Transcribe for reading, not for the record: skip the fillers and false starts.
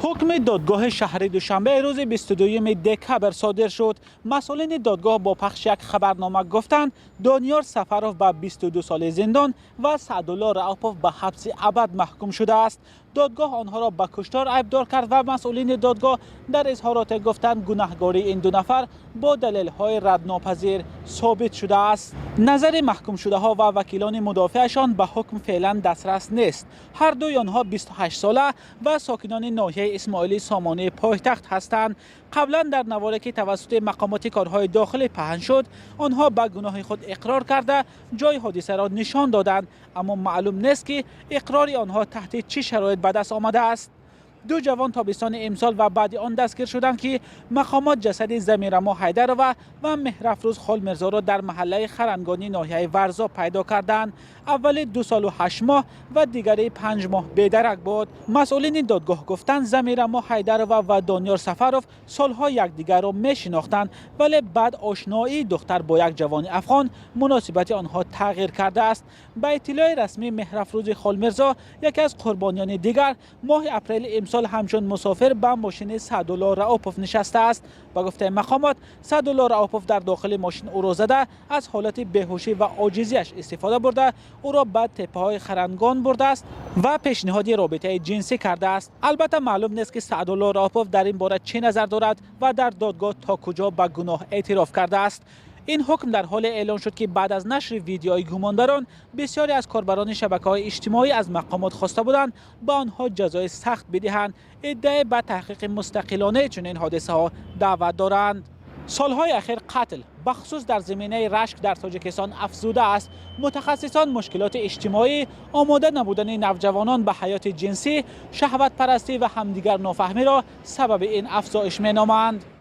Ҳукми додгоҳи шаҳри Душанбе рӯзи 22 декабр содир шуд. Масъулини додгоҳ бо пахши як хабарнома гуфтанд, Дониёр Сафаров ба 22 соли зиндон ва Саъдулло Раъупов ба ҳабси абад маҳкум шудааст. Додгоҳ онҳоро ба куштор айбдор кард ва масъулини додгоҳ дар изҳороте гуфтанд, гунаҳгории ин ду нафар бо далелҳои раднопазир собит шудааст. Назари маҳкумшудаҳо ва вакилони мудофиашон ба ҳукм феълан дастрас нест. Ҳар дуи онҳо 28 сола ва сокинони ноҳияи Исмоили Сомонии пойтахт ҳастанд. Қаблан дар наворе, ки тавассути мақомоти корҳои дохилӣ паҳн шуд, онҳо ба гуноҳи худ иқрор карда, ҷои ҳодисаро нишон доданд, аммо маълум нест, ки иқрори онҳо таҳти чӣ шароит ба даст омадааст. Ду ҷавон тобистони имсол ва баъди он дастгир шуданд, ки мақомот ҷасади Замирамо Ҳайдарова ва Меҳрафрӯз Холмирзоро дар маҳаллаи Харангони ноҳияи Варзоб пайдо карданд. Аввали 2 солу 8 моҳ ва дигари 5 моҳ бедарак буд. Масъулини додгоҳ гуфтанд, Замирамо Ҳайдарова ва Дониёр Сафаров солҳо якдигарро мешинохтанд, вале баъд ошноии духтар бо як ҷавони афғон муносибати онҳо тағйир кардааст. Ба иттилои расмӣ, Меҳрафрӯзи Холмирзо, яке аз қурбониёни дигар, моҳи апрели имсол ҳамчун мусофир ба мошини Саъдулло Раъупов нишастааст. Ба гуфтаи мақомот, Саъдулло Раъупов дар дохили мошин ӯро зада, аз ҳолати беҳушӣ ва оҷизиаш истифода бурда, ӯро ба теппаҳои Харангон бурдааст ва пешниҳоди робитаи ҷинсӣ кардааст. Албатта, маълум нест, ки Саъдулло Раъупов дар ин бора чӣ назар дорад ва дар додгоҳ то куҷо ба гуноҳ эътироф кардааст. Ин ҳукм дар ҳоле эълон шуд, ки баъд аз нашри видеои гумонбарон бисёре аз корбарони шабакаҳои иҷтимоӣ аз мақомот хоста буданд, ба онҳо ҷазои сахт бидиҳанд. Иддаое ба таҳқиқи мустақилонаи чунин ҳодисаҳо даъват доранд. Солҳои ахир қатл, бахусус дар заминаи рашк, дар Тоҷикистон афзудааст. Мутахассисон мушкилоти иҷтимоӣ, омода набудани навҷавонон ба ҳаёти ҷинсӣ, шаҳватпарастӣ ва ҳамдигар нофаҳмиро сабаби ин афзоиш меноманд.